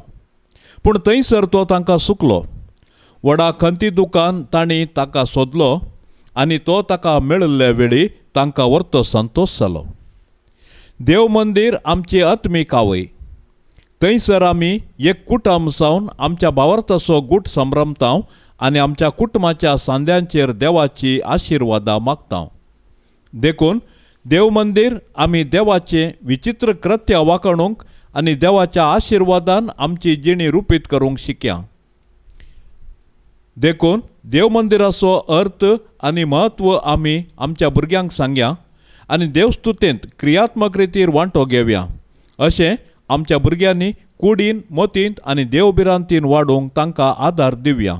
B: पूण थंयसर तो तांकां सुकलो. व्हडा खंती दुकान तांणी ताका सोदलो आनी तो ताका मेळिल्ल्या वेळी तांकां व्हरतो संतोश जालो. देव मंदीर आमची आत्मीक आवय. थंयसर आमी एक कुटुंब जावन आमच्या भावार्थाचो गूट संभ्रमता आनी आमच्या कुटुंबाच्या सांद्यांचेर देवाची आशिर्वादां मागता. देखून देव मंदीर आमी देवाचें विचित्र कृत्य वाखणूंक आनी देवाच्या आशिर्वादान आमची जिणी रुपीत करूंक शिकया. देखून देव मंदिराचो अर्थ आनी म्हत्व आमी आमच्या भुरग्यांक सांगया आनी देवस्तुतेंत क्रियात्मक रितीर वांटो घेवया. अशें आमच्या भुरग्यांनी कुडीन, मतींत आनी देवभिरांतीन वाडोवंक तांकां आदार दिवया.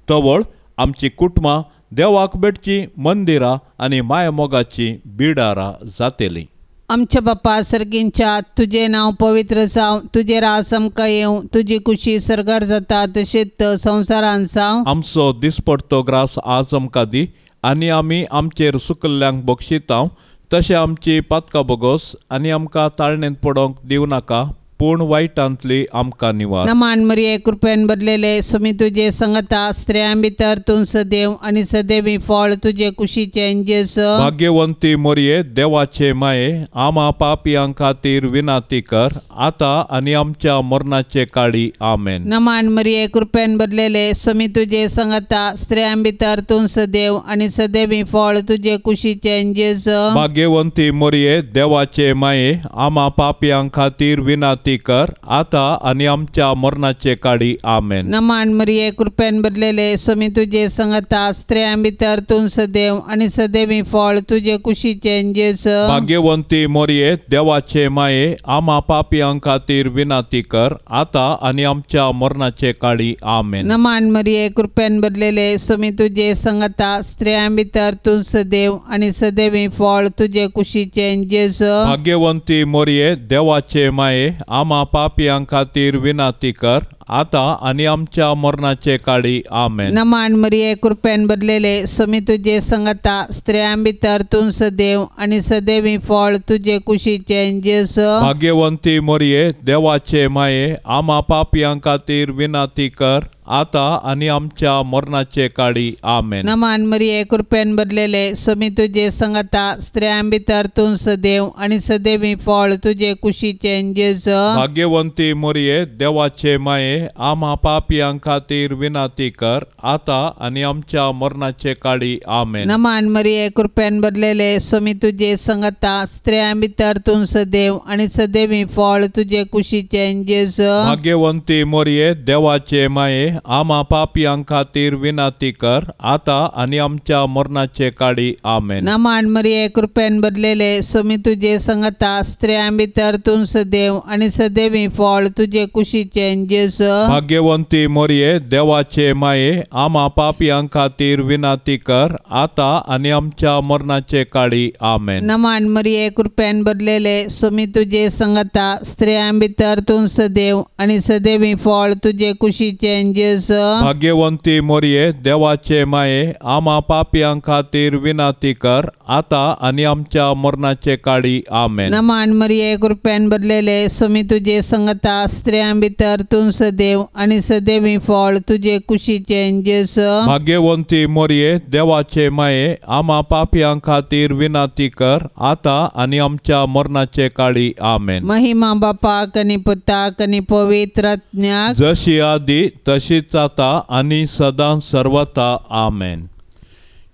B: तवळ आमची कुटुंबां देवाक भेटची मंदिरां आनी मायमोगाची बिडारां जातलीं.
A: आमच्या बापा सर्गींच्या, तुजें नांव पवित्र जावं, तुजें राज आमकां येवं, तुजी कुशी सर्गार जाता तशेंच संवसारान जावं.
B: आमचो दिसपडतो ग्रास आज आमकां दी आनी आमी आमचेर सुकल्ल्यांक बक्षितांव तशें आमची पातकां बोगोस आनी आमकां ताळणेंत पडोवंक दिवं नाका, पूण वायटांतली आमकां निवार.
A: नमान मरिये, कृपेन भरलेले, सुमी तुजे संगता, स्त्रियां भितर तूं सदैव आनी सदैवी फळ तुजे कुशीचें जेजू.
B: भाग्यवंती मरिये, देवाचे माये, आमा पापयां खातीर विनंती कर, आतां आनी आमच्या मरणाचे काळी. आमेन.
A: नमान मरिये, कृपेन भरलेले, सुमी तुजे संगता, स्त्रियां भितर तूं सदैव आनी सदैवी फळ तुजे कुशीचें जेजू.
B: भाग्यवंती मरिये, देवाचे माये, आमा पापयां खातीर विनंती कर, आतां आनी आमच्या मरणाचे काळी. आमेन.
A: नमान मरिये, कृपेन भरलेले, सुमी तुजे संगता, स्त्रियां भितर तूं सदैव आनी सदैवी फळ तुजे कुशीचें जेजू.
B: भाग्यवंती मरिये, देवाचे माये, आमा पापयां खातीर विनंती कर, आतां आनी आमच्या मरणाचे काळी. आमेन.
A: नमान मरिये, कृपेन भरलेले, सुमी तुजे संगता, स्त्रियां भितर तूं सदैव आनी सदैवी फळ तुजे कुशीचें जेजू.
B: भाग्यवंती मरिये, देवाचे माये, आमा पापयां खातीर विनंती कर, आतां आनी आमच्या मरणाचे काळी. आमेन.
A: नमान मरिये, कृपेन भरलेले, सुमी तुजे संगता, स्त्रियां भितर तूं सदैव आनी सदैवी फळ तुजे कुशीचें जेजू.
B: भाग्यवंती मरिये, देवाचे माये, आमा पापयां खातीर विनंती कर, आतां आनी आमच्या मरणाचे काळी. आमेन.
A: नमान मरिये, कृपेन भरलेले, सुमी तुजे संगता, स्त्रियां भितर तूं सदैव आनी सदैवी फळ तुजे कुशीचें जेजू.
B: भाग्यवंती मरिये, देवाचे माये, आमा पापयां खातीर विनंती कर, आतां आनी आमच्या मरणाचे काळी. आमेन.
A: नमान मरिये, कृपेन भरलेले, सुमी तुजे संगता, स्त्रियां भितर तूं सदैव आनी सदैवी फळ तुजे कुशीचें जेजू.
B: भाग्यवंती मरिये, देवाचे माये, आमा पापयां खातीर विनंती कर, आतां आनी आमच्या मरणाचे काळी. आमेन.
A: नमान मरिये, कृपेन भरलेले, सुमी तुजे संगता, स्त्रियां भितर तूं सदैव आनी सदैवी फळ तुजे कुशीचें जेजू.
B: भाग्यवंती मरिये, देवाचे माये, आमा पापयां खातीर विनंती कर, आतां आनी आमच्या मरणाचे काळी. आमेन.
A: नमान मरिये, कृपेन भरलेले, सुमी तुजे संगता, स्त्रियां भितर तूं सदैव आनी सदैवी फळ तुजे कुशीचें जेजू. जेजू।
B: भाग्यवंती मोरये देवाचे माये आमा पापयां खातीर विनंती कर आतां आनी आमच्या मरणाचे काळी। आमेन।
A: नमान मरिये कृपेन भरलेले स्वामी तुजे संगता स्त्रियां भितर तूं सदैव आनी सदैवी फळ तुजे कुशीचें जेजू।
B: भाग्यवंती मोरये देवाचे माये आमा पापयां खातीर विनंती कर आतां आनी आमच्या मरणाचे काळी। आमेन।
A: महिमा बापाक आनी पुताक आनी पवित्र आत्म्याक
B: जशी आदी तशीच आतां आनी सदां सर्वता। आमेन।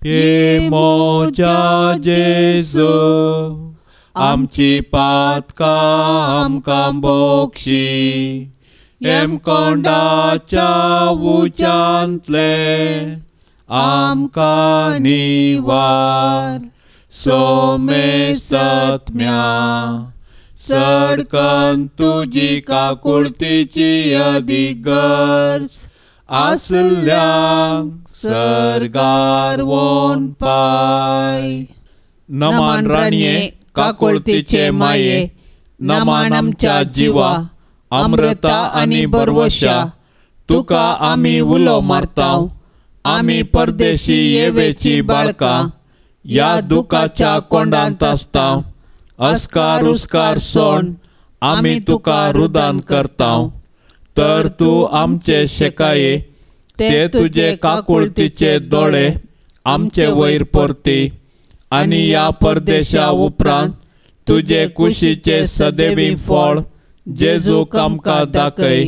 B: हे म्हज्या जेजू आमची पातकां आमकां बक्षी हेमकोंडाच्या उज्यांतले आमकां निवार सोमेसत्म्या सडकन तुजी काकुळतीची अदीक गरज आसल्यांक सर्गार वोन पाय। नमान राणये काकुळतीचे माये नमान आमच्या जिवा अमृता आनी बरवशा तुका आमी उलो मारताव आमी परदेशी येवेची बाळकां ह्या दुखाच्या कोंडांत आसता अस्कार उस्कार सोण आमी तुका रुदान करताव तर तूं आमचे शेकाये ते तुजे काकुळतीचे दोळे आमचे वयर परती आनी ह्या परदेशा उपरांत तुजे कुशीचे सदैवी फळ जेजूक आमकां दाखय।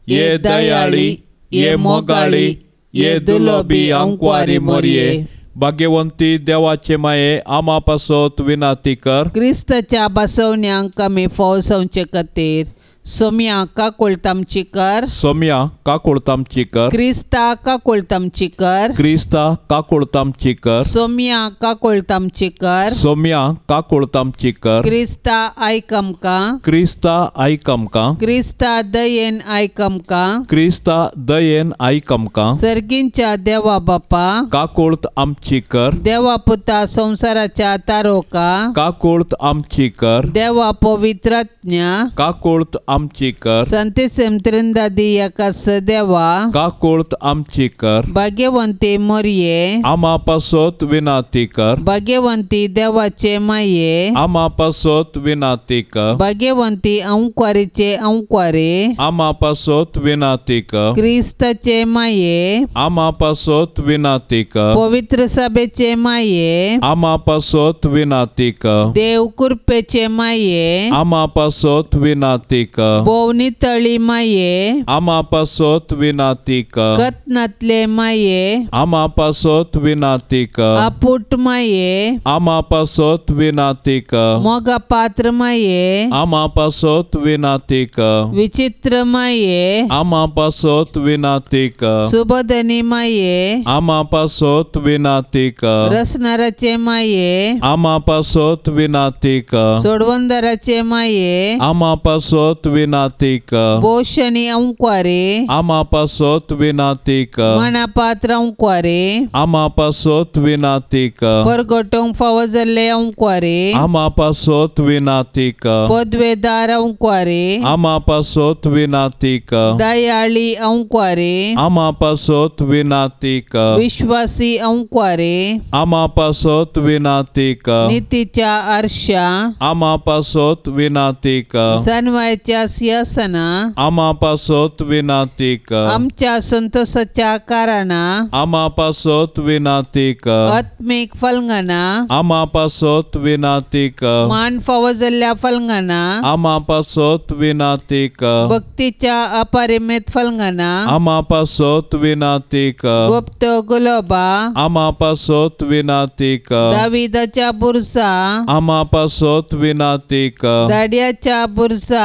B: ये दयाळी ये मोगाळी ये दुलोबी आंकवारी मोरये भाग्यवंती देवाचे माये आमा पासत विनंती कर।
A: क्रिस्ताच्या बसवण्यांक आमी फौजवचे खातीर सोम्या काकुळतामची कर।
B: सोम्या काकुळतामची कर।
A: क्रिस्ता काकुळतामची कर।
B: क्रिस्ता काकुळतामची कर।
A: सोम्या काकुळतामची कर।
B: सोम्या काकुळतामची कर।
A: क्रिस्ता आयक आमकां।
B: क्रिस्ता आयक आमकां।
A: क्रिस्ता दयेन आयक आमकां।
B: क्रिस्ता दयेन आयक आमकां।
A: सर्गींच्या देवा बापा
B: काकुळत आमची कर।
A: देवा पुता संवसाराच्या तारोका
B: काकुळत आमची कर।
A: देवा पवित्रात्म्या
B: काकुळत आमची कर।
A: संतेसेम त्रिंदादी एका सदेवा
B: काकुळत आमची कर।
A: भाग्यवंती मोरये
B: आमा पासत विनंती कर।
A: भाग्यवंती देवाचे माये
B: आमा पासत विनंती कर।
A: भाग्यवंती अंकवारीचे अंकवारे
B: आमा पासत विनंती कर।
A: क्रिस्ताचे माये
B: आमा पासत विनंती कर।
A: पवित्र सभेचे माये
B: आमा पासत विनंती कर।
A: देव कृपेचे माये
B: आमा पासत विनंती कर।
A: भोवनी तळी माये
B: आमा पासत विनंती कर।
A: कतनातले माये
B: आमा पासत विनंती कर।
A: आपुट माये
B: आमा पासत विनंती कर।
A: मोगा पात्र माये
B: आमा पासत विनंती कर।
A: विचित्र माये
B: आमा पासत विनंती कर।
A: सुबोधनी माये
B: आमा पासत विनंती कर।
A: रसनाराचे माये
B: आमा पासत विनंती कर।
A: सोडवंदराचे माये
B: आमा पासत विनंती कर।
A: बोशनी अंकवारे
B: आमा पासत विनंती कर।
A: मनापात्र अंकवारे
B: आमा पासत विनंती कर।
A: परगटोंक फावो जाल्ले अंकवारे
B: आमा पासत विनंती कर।
A: पदवेदार अंकवारे
B: आमा पासत विनंती कर।
A: दयाळी अंकवारे
B: आमा पासत विनंती कर।
A: विश्वासी अंकवारे
B: आमा पासत विनंती कर।
A: नितीच्या आरशा
B: आमा पासत विनंती कर।
A: सनवायच्या सिंहासना
B: आमा पासत विनंती कर।
A: आमच्या संतोषाच्या कारणा
B: आमा पासत विनंती कर।
A: आत्मीक फलंगना
B: आमा पासत विनंती कर।
A: मान फावो जाल्ल्या फलंगना
B: आमा पासत विनंती कर।
A: भक्तीच्या अपरिमित फलंगना
B: आमा पासत विनंती कर।
A: गुप्त गुलोबा
B: आमा पासत विनंती कर।
A: दाविदाच्या बुरसा
B: आमा पासत विनंती कर।
A: दाड्याच्या बुरसा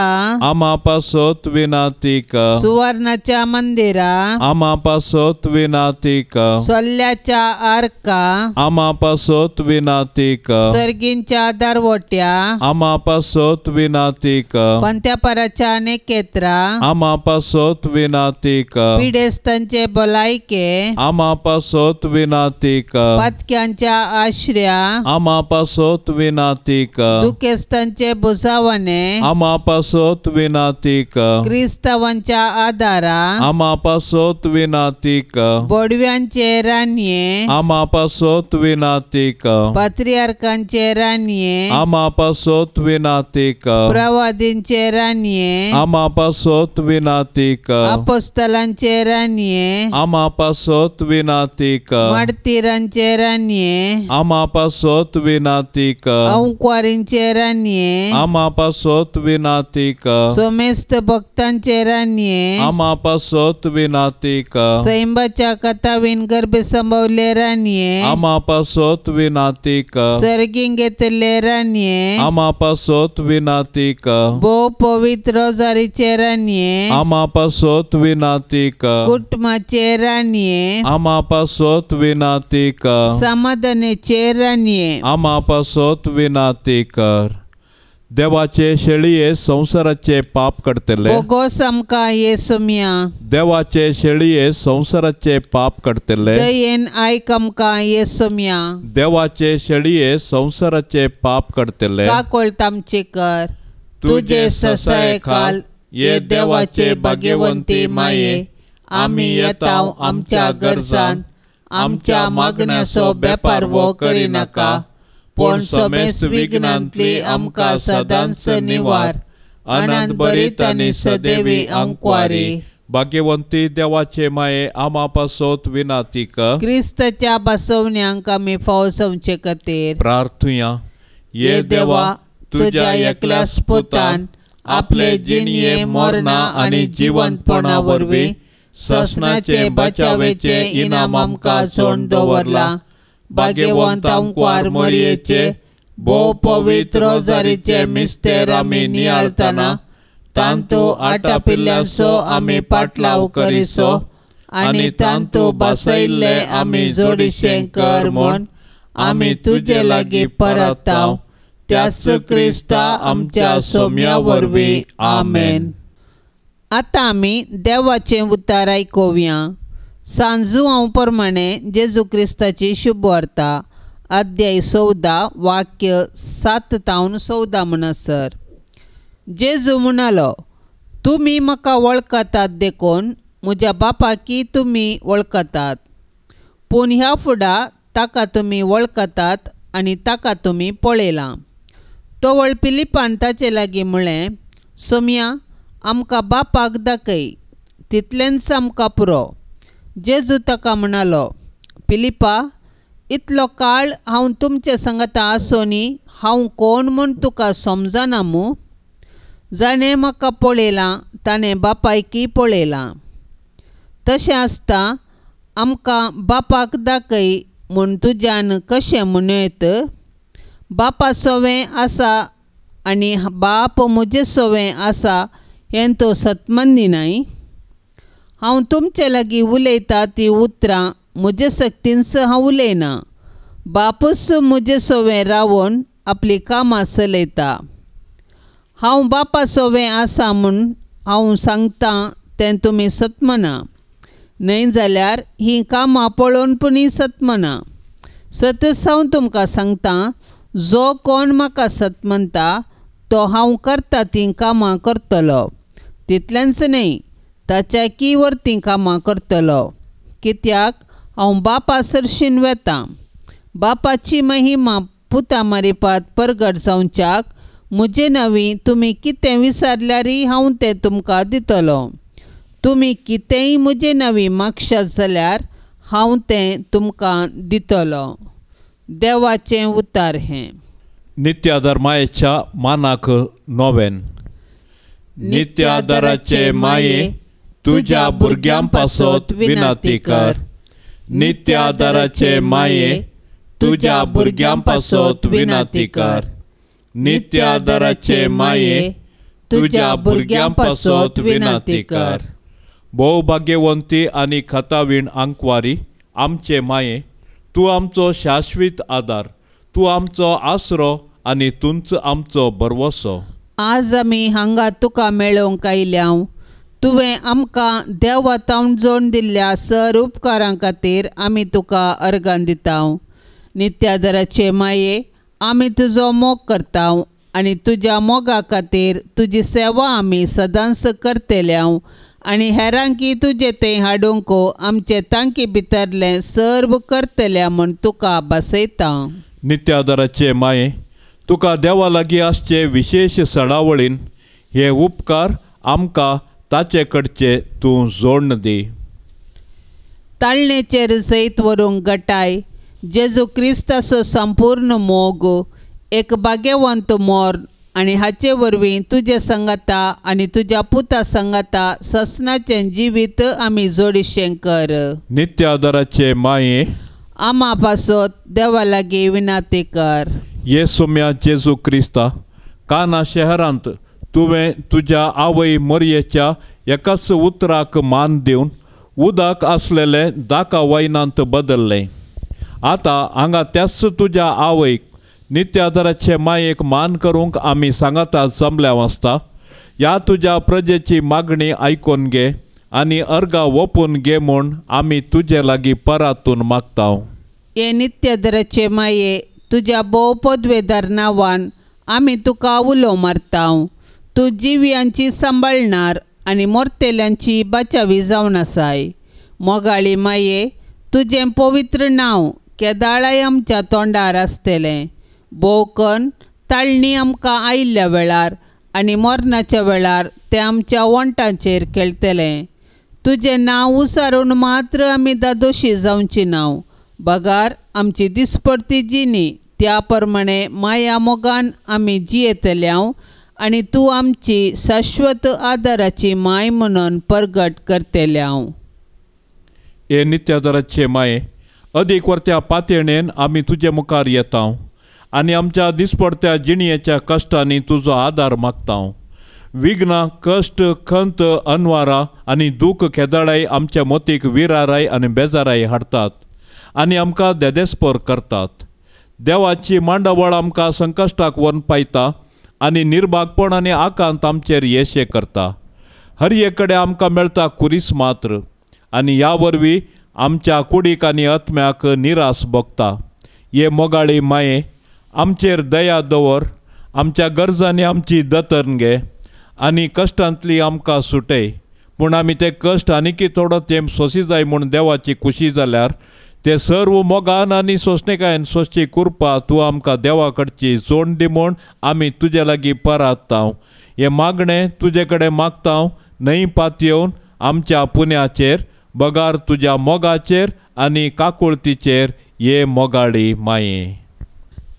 B: आमा पासत विनंती कर।
A: सुवर्णाच्या मंदिरा
B: आमा पासत विनंती कर।
A: सोल्ल्याच्या आर्का
B: आमा पासत विनंती कर।
A: सर्गींच्या दारवट्या
B: आमा पासत विनंती कर।
A: पंत्यापराच्या नेकेत्रा
B: आमा पासत विनंती कर।
A: पिडेस्तांचे भलायके
B: आमा पासत विनंती कर।
A: पातक्यांच्या आश्र्या
B: आमा पासत विनंती कर।
A: दुखेस्तांचे बुजावणे
B: आमा पासत विनाती कर.
A: क्रिस्तावांच्या आदारा
B: आमा पासत विनाती कर.
A: बोडव्यांचे राणये
B: आमा पासत विनाती कर.
A: पात्रियार्कांचे राणये
B: आमा पासत विनाती कर.
A: प्रवादींचे राणये
B: आमा पासत विनाती कर.
A: अपोस्तलांचे राणये
B: आमा पासत विनाती कर.
A: मार्तीरांचे राणये
B: आमा पासत विनाती कर.
A: अंकवारींचे राणये
B: आमा पासत विनाती कर.
A: सोमेस्त भक्तांचे राणये
B: आमा पासत विनाती कर.
A: सैंबाच्या कथावीन गर्भे संभवले राणये
B: आमा पासत विनाती कर.
A: सर्गीं घेतले राणये
B: आमा पासत विनाती कर.
A: भोव पवित्र रोजारीचे राणये
B: आमा पासत विनाती कर.
A: कुटुंबाचे राणये
B: आमा पासत विनाती कर.
A: समाधानाचे राणये
B: आमा पासत विनाती कर. देवाचे शेळये संवसाराचे पाप काडटले.
A: बोगोस आमकां येसुम्या.
B: देवाचे शेळये संवसाराचे पाप काडटले.
A: दयेन आयक आमकां येसुम्या.
B: देवाचे शेळये संवसाराचे पाप काडटले.
A: काकोळत आमची कर. तुजे ससायकाल ये देवाचे भाग्यवंती माये आमी येता आमच्या गरजान आमच्या मागण्याचो बेपार वो करिनाका पूण समेस विघ्नांतली आमकां सदांच निवार. आनंद भरीत आनी सदैवी अंकवारी.
B: भाग्यवंती देवाचे माये आमा पासत विनाती कर.
A: क्रिस्ताच्या बसवण्यांक आमी फावो जावचे खातीर
B: प्रार्थुया.
A: ये देवा तुज्या एकल्याच पुतान आपले जिणये मरणा आनी जिवंतपणा वरवीं ससनाचे बचावेचे इनाम आमकां सोडून दवरलां. भाग्यवंत अंकवार मरयेचे भोव पवित्र रोजारीचे मिस्तेर आमी नियाळतना तांतू आटापिल्ल्यांचो आमी पाटलाव करिसो आनी तांतू बसयल्ले आमी जोडिशें कर म्हूण आमी तुजे लागीं परताव त्याच क्रिस्ता आमच्या सोम्या वरवीं. आमेन. आतां आमी देवाचें उतार आयकुया. सांजू हांव प्रमाणे जेजू क्रिस्ताची शुभवार्ता अध्याय 14 वाक्य 7 तावन 14 म्हणसर. जेजू म्हणालो, तुमी म्हाका वळखतात देखून म्हज्या बापाकी तुमी वळखतात, पूण ह्या फुडा ताका तुमी वळखतात आनी ताका तुमी पळयलां. तवळ पिलिपान ताचे लागीं म्हळें, सोम्या आमकां बापाक दाखय, तितलेंच आमकां पुरो. जेजू ताका म्हणालो, पिलिपा इतलो काळ हांव तुमचे संगता आसोनी हांव कोण म्हूण तुका समजना मू? जाणें म्हाका पळयलां ताणें बापायकी पळयलां. तशें आसता आमकां बापाक दाखय म्हूण तुज्यान कशें म्हणूं येत? बापा सोवें आसा आनी बाप म्हजे सोवें आसा हें तो सतमन्नी न्हय? हांव तुमचे लागीं उलयता ती उतरां म्हजे सक्तीनच हांव उलयना, बापूच म्हजे सोवें रावन आपली कामां चलयता. हांव बापा सोवें आसा म्हूण हांव सांगतां तें तुमी सतमना, न्हय जाल्यार हीं कामां पळोवन पुणी सतमना. सतच हांव तुमकां सांगतां, जो कोण म्हाका सतमनता तो हांव करता तीं कामां करतलो, तितलेंच न्हय ताच्याकी वरतीं कामां करतलो. कित्याक हांव बापा सरशीन वेतां. बापाची महिमा पुता मारिपात परगट जावच्याक म्हजे नवी तुमी कितें विचारल्यारय हांव तें तुमकां दितलो. तुमी कितेंय म्हजे नवी मागशात जाल्यार हांव तें तुमकां दितलो. देवाचें उतार हें.
B: नित्यादर मायेच्या मानाक नोवेन. नित्यादराचे माये तुज्या भुरग्यां पासत विनाती कर. नित्यादराचे माये तुज्या भुरग्यां पासत विनाती कर. नित्यादराचे माये तुज्या भुरग्यां पासत विनाती कर. भोव भाग्यवंती आनी खतावीण आंकवारी आमचे माये, तूं आमचो शाश्वीत आदार, तूं आमचो आसरो आनी तूंच आमचो भरवसो.
A: आज आमी हांगा तुका मेळोवंक आयल्या. तुवें आमकां देवा तावन जोड दिल्ल्या सर उपकारां खातीर आमी तुका अर्गां दिता. नित्यादराचे माये आमी तुजो मोग करता आनी तुज्या मोगा खातीर तुजी सेवा आमी सदांच करतल्यांव आनी हेरांकी तुजें तें हाडूंक आमचे तांकी भितरलें सर्व करतल्या म्हूण तुका बसयता.
B: नित्यादाराचे माये, तुका देवा लागीं आसचे विशेश सडावळीन हे उपकार आमकां ताचे कडचे तूं जोडण दी.
A: ताळणेचेर जैत व्हरूंक गटाय जेजू क्रिस्ताचो संपूर्ण मोग, एक भाग्यवंत मोर आनी हाचे वरवीं तुजे संगता आनी तुज्या पुता संगता ससनाचें जिवीत आमी जोडिशें कर.
B: नित्यादाराचे माये,
A: आमा पासत देवा लागीं विनाती कर.
B: ये सोम्या जेजू क्रिस्ता, काना शहरांत तुवें तुज्या आवय मोरयेच्या एकाच उतराक मान दिवन उदक आसलेलें दाका वायनांत बदल्लें. आतां हांगा त्याच तुज्या आवयक नित्यादाराचे मायेक मान करूंक आमी सांगाता जमल्या आसता. ह्या तुज्या प्रजेची मागणी आयकून घे आनी अर्गा ओपून घे म्हूण आमी तुजे लागीं परातून मागता.
A: हे नित्यादाराचे माये, तुज्या भोव पदवेदार नांवान आमी तुका उलो मारता. तूं जिव्यांची सांबाळणार आनी मोरतेल्यांची बाचावी जावन आसाय. मोगाळी माये, तुजें पवित्र नांव केदाळाय आमच्या तोंडार आसतलें. भोवकन ताळणी आमकां आयिल्ल्या वेळार आनी मरणाच्या वेळार तें आमच्या वण्टांचेर खेळटलें. तुजें नांव उसारून मात्र आमी दादोशी जावची नांव, बगार आमची दिसपडती जिणी त्या प्रमाणे माया मोगान आमी जियेतल्यांव आनी तूं आमची शाश्वत आदाराची माय म्हणून परगट करतल्यांव.
B: हे नित्यादाराचे माये, अदीक वर्त्या पातयेणेन आमी तुजे मुखार येता आनी आमच्या दिसपडत्या जिणयेच्या कश्टांनी तुजो आदार मागता. विघ्नां, कश्ट, खंत, अनवारा आनी दूख केदाळाय आमच्या मोतीक विराराय आनी बेजाराय हाडटात आनी आमकां देदेस्पोर करतात. देवाची मांडावळ आमकां संकश्टाक व्हरून पायता आनी निर्भागपण आनी आकांत आमचेर येशे करता. हर एक कडेन आमकां मेळटा कुरीस मात्र आनी ह्या वरवीं आमच्या कुडीक आनी आत्म्याक निरास भोगता. हे मोगाळी माये, आमचेर दया दवर, आमच्या गरजांनी आमची दतन घे आनी कश्टांतली आमकां सुटय. पूण आमी ते कश्ट आनीकी थोडो तेंप सोंसी जाय म्हूण देवाची खुशी जाल्यार ते सर्व मोगान आनी सोंसणीकायेन सोंसची कृपा तूं आमकां देवा कडची जोड दी म्हूण आमी तुजे लागीं परातता. हें मागणें तुजे कडेन मागता न्हय पातयेवन आमच्या पुण्याचेर, बगार तुज्या मोगाचेर आनी काकुळतीचेर. हे मोगाळी माये,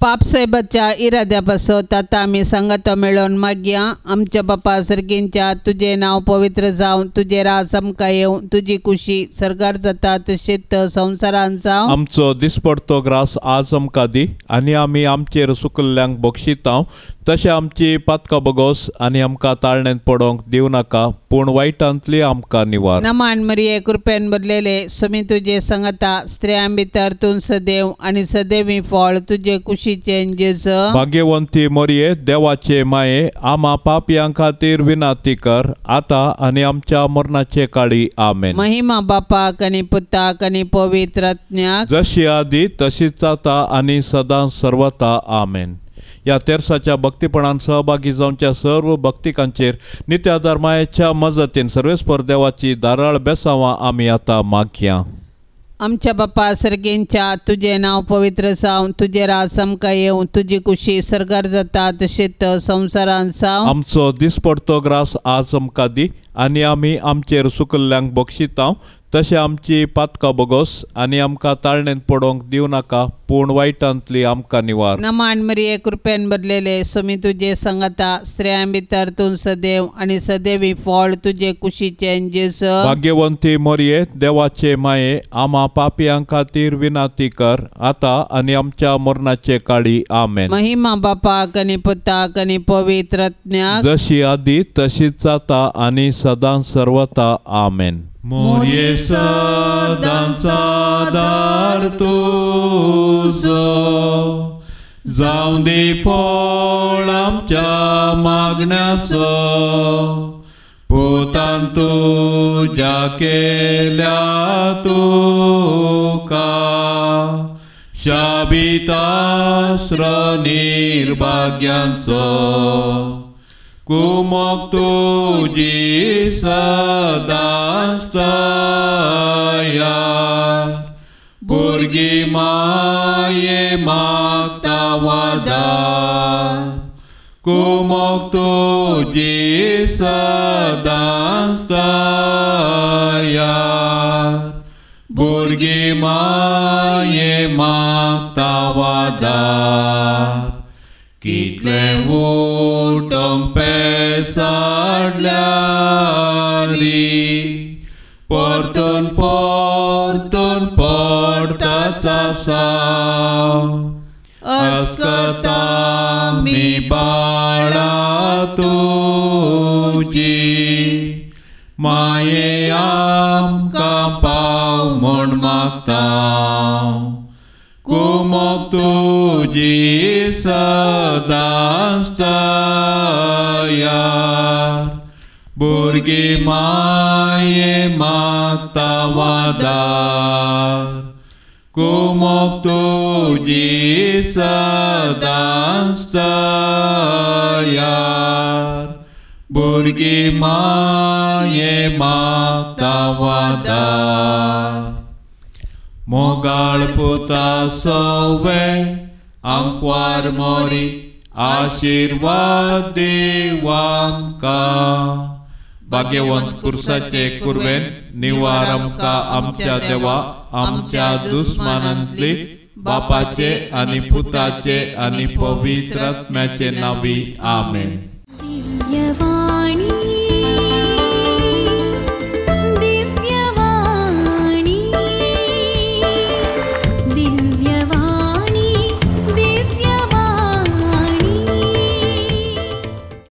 A: पापसाहेबाच्या इराद्या पासत आतां आमी सांगातो मेळोवन मागया. आमच्या बापा सर्गींच्या, तुजें नांव पवित्र जावं, तुजें राज आमकां येवं, तुजी खुशी सर्गार जाता तशीच संवसारान जावं.
B: आमचो दिसपडतो ग्रास आज आमकां दी आनी आमी आमचेर सुकल्ल्यांक बक्षितांव तशें आमची पातकां बगोस आनी आमकां ताळणेंत पडोवंक दिवं नाका, पूण वायटांतली आमकां निवार.
A: नमान मरिये, कृपेन भरलेले, स्वामी तुजे सांगाता, स्त्रियां भितर तूं सदैव आनी सदैवी फळ तुजे कुशीचें जेजू.
B: भाग्यवंती मरिये, देवाचे माये, आमा पापयां खातीर विनाती कर आतां आनी आमच्या मरणाचे काळी. आमेन.
A: महिमा बापाक आनी पुताक आनी पवित्र आत्म्याक,
B: जशी आदी तशीच आतां आनी सदां सर्वता. आमेन. ह्या तेरसाच्या भक्तीपणान सहभागी जावच्या सर्व भक्तिकांचेर नित्याधार मायेच्या मजतीन सर्वेस्पर देवाची धाराळ बेसावां आमी आतां मागया.
A: आमच्या बापा सर्गींच्या, तुजें नांव पवित्र जावं, तुजें राज आमकां येवं, तुजी खुशी सर्गार जाता तशीच संवसारान जावं.
B: आमचो दिसपडतो ग्रास आज आमकां दी आनी आमी आमचेर सुकल्ल्यांक बक्षितांव तशें आमची पातकां बगोस आनी आमकां ताळणेंत पडोवंक दिवं नाका, पूण वायटांतली आमकां निवार.
A: नमान मरिये, कृपेन भरलेले, स्वामी तुजे सांगाता, स्त्रियां भितर तूं सदैव आनी सदैवी फळ तुजे कुशीचें जेजू.
B: भाग्यवंती मरिये, देवाचे माये, आमा पापयां खातीर विनाती कर आतां आनी आमच्या मरणाचे काळी. आमेन.
A: महिमा बापाक आनी पुताक आनी पवित्र आत्म्याक,
B: जशी आदी तशीच आतां आनी सदां सर्वता. आमेन. मोरये सदां सादार तुजो, जावं दी फळ आमच्या मागण्याचो, पुतान तुज्या केल्या तुका शाबितास्र निर्भाग्यांचो कुमक तुजी सदांच तयार भुरगीं माये मागता वादार कुमक तुजी सदांच तयार भुरगीं माये मागता वादार कितलें उठोंक पेसाडल्यारी परतून परतून पडटा सासांव अस्कता मी बाळा तुजी माये आमकां पाव म्हूण मागता कुमक तुजी सदांच तयार भुरगीं माये मागता वादार कुमक तुजी सदांच तयार भुरगीं माये मागता वादार मोगाळ पुता सवे आंकवार मोरी आशिर्वाद दीव आमकां भाग्यवंत कुर्साचे कुर्वेन निवार आमकां आमच्या देवा आमच्या दुस्मानांतली बापाचे आनी पुताचे आनी पवित्र आत्म्याचे नांवी आमेन.
C: दिव्यवाणी.